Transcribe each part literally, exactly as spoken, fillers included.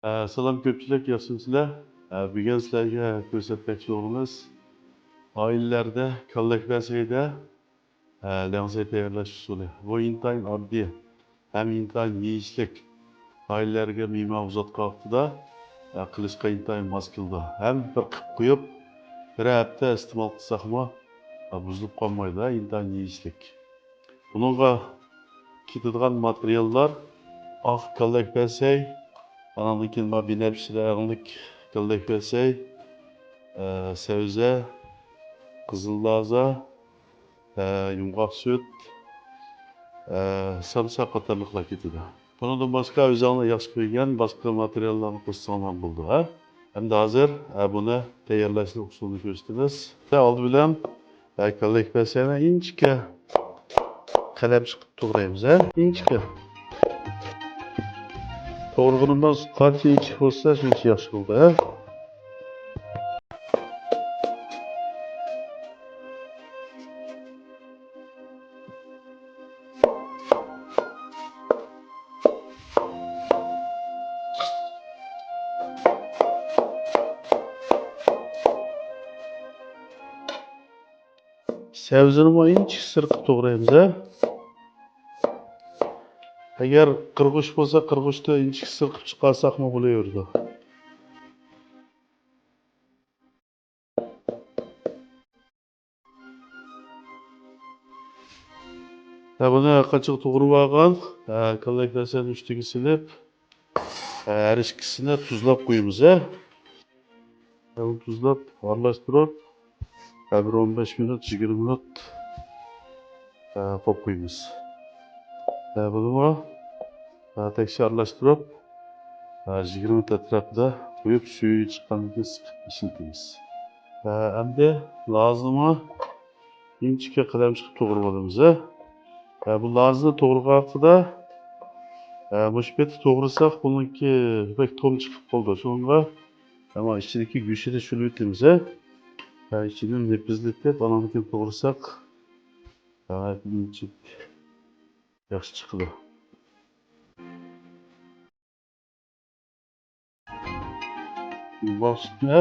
ئە، سالام كۆپچىلىك، ياخشىمۇسىلەر؟ ئە، بۈگۈن سىلەرگە كۆرسەتمەكچى بولغىنىمىز ئائىلىلەردە كاللەكبەسەيدە، ئە، لەڭزەي تەييارلاش ئۇسۇلى. بۇ ئىنتايىن ئاددىي ھەم ئىنتايىن يېيىشلىك. ئائىلىلەرگە مېھمان ئۇزاتقان ۋاقتىدا، ئە، قىلىشقا ئىنتايىن ماس كېلىدۇ. ھەم بىر قىلىپ قويۇپ، بىرەر ھەپتە ئىستېمال قىلساقمۇ، ئە، بۇزۇلۇپ قالمايدۇ، ئە، ئىنتايىن يېيىشلىك. بۇنىڭغا كېتىدىغان ماتېرىياللار: ئاق كاللەكبەسەي، ئانىڭدىن كېيىن مانا بىنەپشە رەڭلىك كاللەكبەسەي، ئە، سەۋزە، قىزىل لازا، ئە، يۇمغاق سۈت، ئە، سامساق قاتارلىقلار كېتىدۇ. بۇنىڭدىن باشقا ئۆزۈڭلار ياخشى كۆرگەن باشقا ماتېرىياللارنى قوشساڭلار بولىدۇ، ھە. ئەمدى ھازىر، ئە، بۇنى تەييارلاشنىڭ ئۇسۇلىنى كۆرسىتىمىز. ئالدى بىلەن، ئە، كاللەكبەسەينى ئىنچىكە قەلەمچە قىلىپ توغرايمىز، ھە، ئىنچىكە. توغرىغىنىمىز قانچە ئىنچىكە بولسا، شۇنچە ياخشى بولىدۇ، ھە. سەۋزىنىمۇ ئىنچىكە سىرقىپ توغرايمىز، ھە. ئەگەر قىرغۇچ بولسا، قىرغۇچتا ئىنچىكە سىرقىپ چىقارساقمۇ بولۇۋېرىدۇ. ھە، بۇنى قاچىغا توغرىۋالغان، ھە، كاللەكبەسەينى ئۈستىگە سېلىپ، ھە، ھەر ئىككىسىنى تۇزلاپ قويىمىز، ھە. ھە، بۇنى تۇزلاپ، ئارىلاشتۇرۇپ، ھە، بىر ئون بەش مىنۇت، يىگىرمە مىنۇت، ھە، قويۇپ قويىمىز. ھە، بۇنىمۇ، ھە، تەكشى ئارىلاشتۇرۇپ، ھە، يىگىرمە مىنۇت ئەتراپىدا قويۇپ، سۈيى چىققاندىن كېيىن سىقىپ ئىشلىتىمىز. ھە، ئەمدى لازىنى ئىنچىكە قەلەمچە قىلىپ توغرىۋالىمىز، ھە. ھە، بۇ لازىنى توغرىغان ۋاقتىدا، ھە، مۇشۇ پېتى توغرىساق، بۇنىڭكى بەك توم چىقىپ قالىدۇ. شۇنىڭغا، ھە، ئىچىدىكى گۆشىنى چۈشۈرۈۋېتىمىز، ھە. ھە، ئىچىدىن نېپىزلىتىپ، ئاناندىن كېيىن توغرىساق، ھە، ئىنچىكە ياخشى چىقىدۇ. باشنى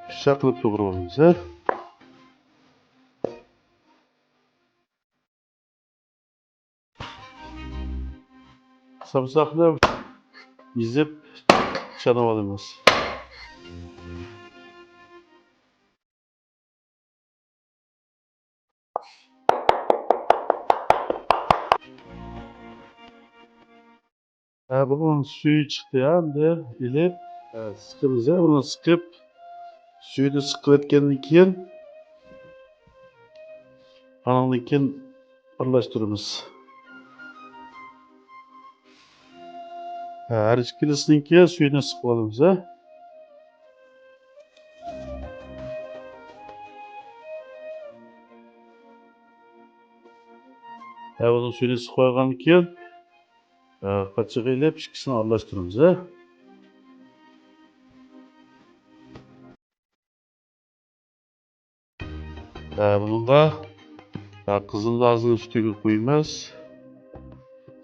ئۇششاق قىلىپ توغرىۋالىمىز. سامساقنى ئېزىپ چانىۋالىمىز. ھە، بۇنىڭ سۈيى چىقتى، ھە، ئەمدى ئېلىپ، ھە، سىقىمىز، ھە، بۇنى سىقىپ، سۈيىنى سىقىۋەتكەندىن كېيىن، ئانىڭدىن كېيىن ئارىلاشتۇرىمىز. ھە، ھەر ئىككىلىسىنىڭكى سۈيىنى سىقىۋالىمىز، ھە. ھە، بۇنىڭ سۈيىنى سىقىۋالغاندىن كېيىن، ھە، قاچىغا ئېلىپ ئىككىسىنى ئارىلاشتۇرىمىز، ھە. ھە، بۇنىڭغا، ھە، قىزىل لازىنى ئۈستىگە قويىمىز.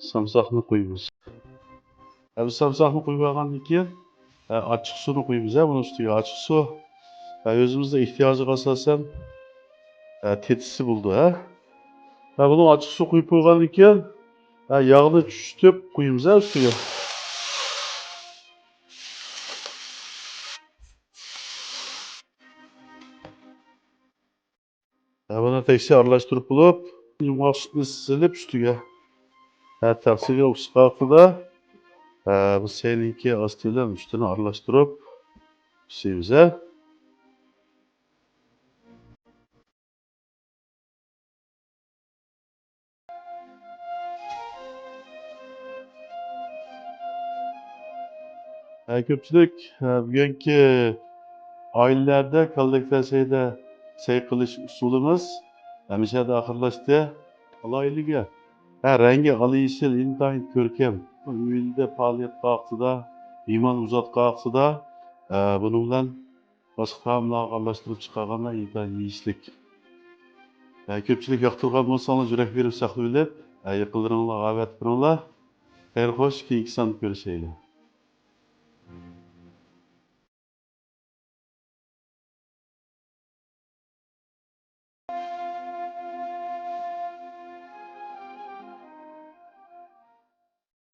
سامساقنى قويىمىز. ھە، بۇ سامساقنى قويۇپ بولغاندىن كېيىن، ھە، ئاچچىقسۇنى قويىمىز، ھە، بۇنىڭ ئۈستىگە. ئاچچىقسۇ، ھە، ئۆزىمىزنىڭ ئېھتىياجىغا ئاساسەن، ھە، تېتىسى بولىدۇ، ھە. ھە، بۇنىڭ ئاچچىقسۇ قويۇپ بولغاندىن كېيىن، ھە، ياغنى چۈشۈرتۈپ قويىمىز، ھە، ئۈستىگە. ھە، بۇنى تەكشى ئارىلاشتۇرۇپ بولۇپ، يۇمغاق سۈتنى سېلىپ ئۈستىگە. ھە، تەخسىگە ئۇسقاقىدا، ھە، بۇ سەينىڭكى ئاستى بىلەن ئۈستىنى ئارىلاشتۇرۇپ پىشىرىمىز، ھە. ھە، كۆپچىلىك، ھە، بۈگۈنكى ئائىلىلەردە كاللەكبەسەيدە سەي قىلىش ئۇسۇلىمىز ھەمىشە ئاخىرلاشتى. ئالاھىدىلىكى، ھە، رەڭگى ئالا يېشىل، ئىنتايىن كۆركەم. ئۆيدە پائالىيەت ۋاقتىدا، مېھمان ئۇزاتقان ۋاقتىدا، ھە، بۇنىڭ بىلەن باشقا تائاملارغا ئارىلاشتۇرۇپ چىقارغاندا ئىنتايىن يېيىشلىك. ھە، كۆپچىلىك ياقتۇرغان بولساڭلار، يۈرەك بېرىپ ساقلىۋېلىپ، ھە، يېقىنلىرىڭلارغا ئەۋەتىپ بېرىڭلار. خەير خوش، كېيىنكى ساندا كۆرۈشەيلى.